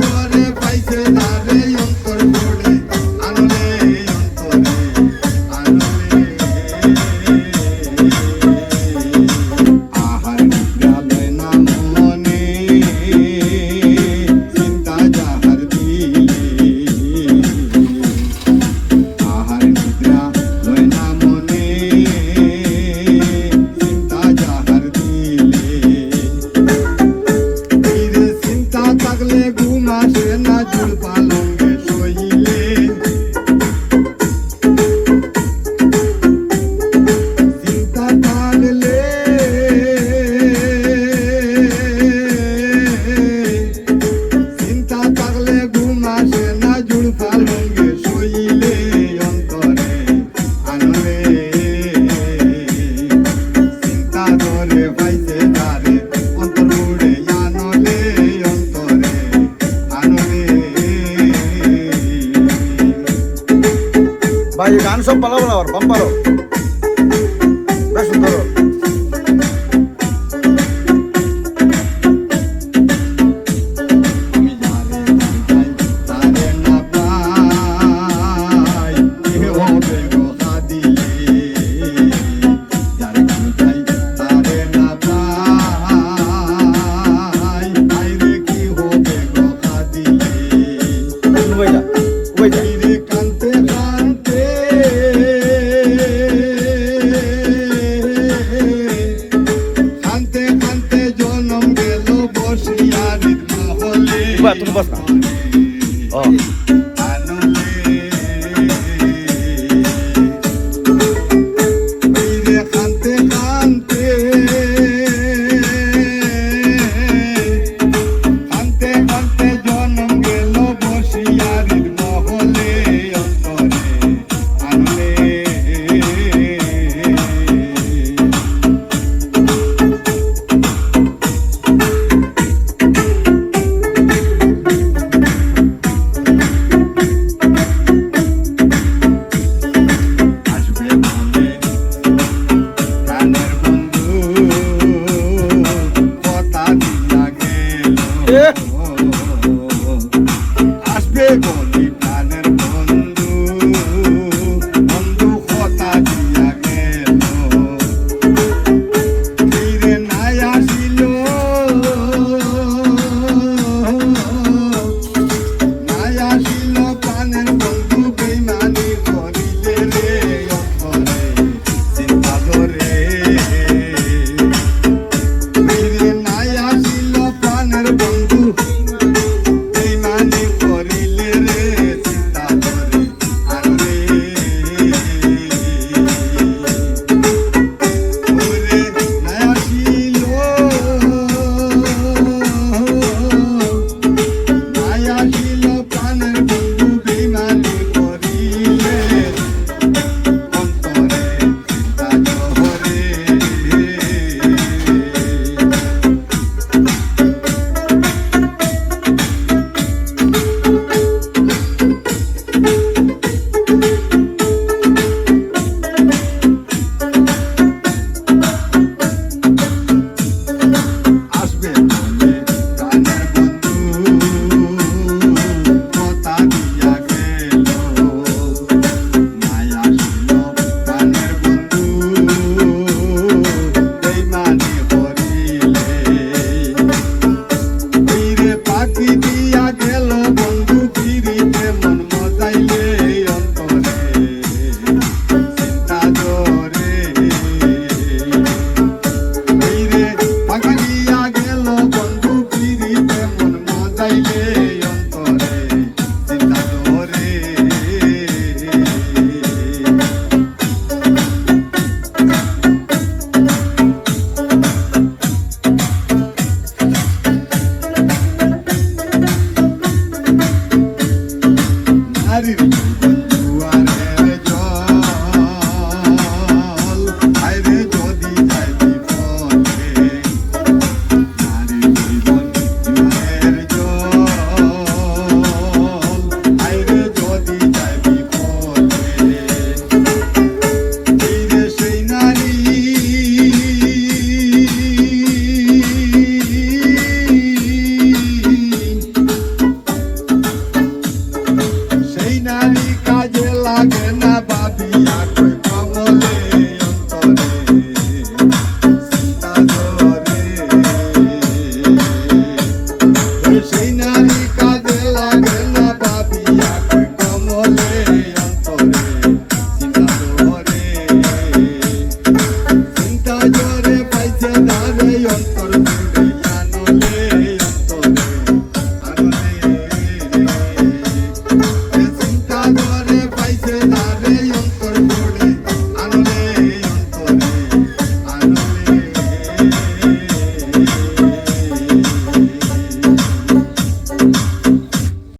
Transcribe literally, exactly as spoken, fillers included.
তোরে পাইছে যারে অন্তর পড়ে, আনলে অন্তরে, আনলে। আহার নিদ্রা লয় না মনে, চিন্তা যাহার দিলে। আহার নিদ্রা লয় না মনে, চিন্তা যাহার দিলে। ফিরে চিন্তা থাকলে ঘুম আসে না, জুড় পালঙ্গে শইলে। চিন্তা থাকলে, চিন্তা থাকলে ঘুম আসে না, জুড় পালঙ্গে শইলে অন্তরে আনলে। চিন্তা ধরে পাইছে যারে, অন্তর পুড়ে আনলে অন্তরে আনলে। ভাই, গান সব ভালা ভালা, আবার বাম্পারও বেশ সুন্দর। আমি যারে খুঁজাই, তারে না পাই, কে হবে গো কাঁদিলে? যারে খুঁজাই, তারে না পাই, হায় রে কি হবে গো কাঁদিলে? উবাই যা, উবাই যা। রে কানতে কানতে, কানতে কানতে জনম গেল বসিয়ারির মহলে। উবা, তুমি বস না। ও। রে কানতে কানতে, কানতে কানতে জনম গেল বসিয়ারির মহলে অন্তরে আনলে। আসবে মনে প্রাণের বন্ধু, কথা দিলা গেল। এ! আসবে মনে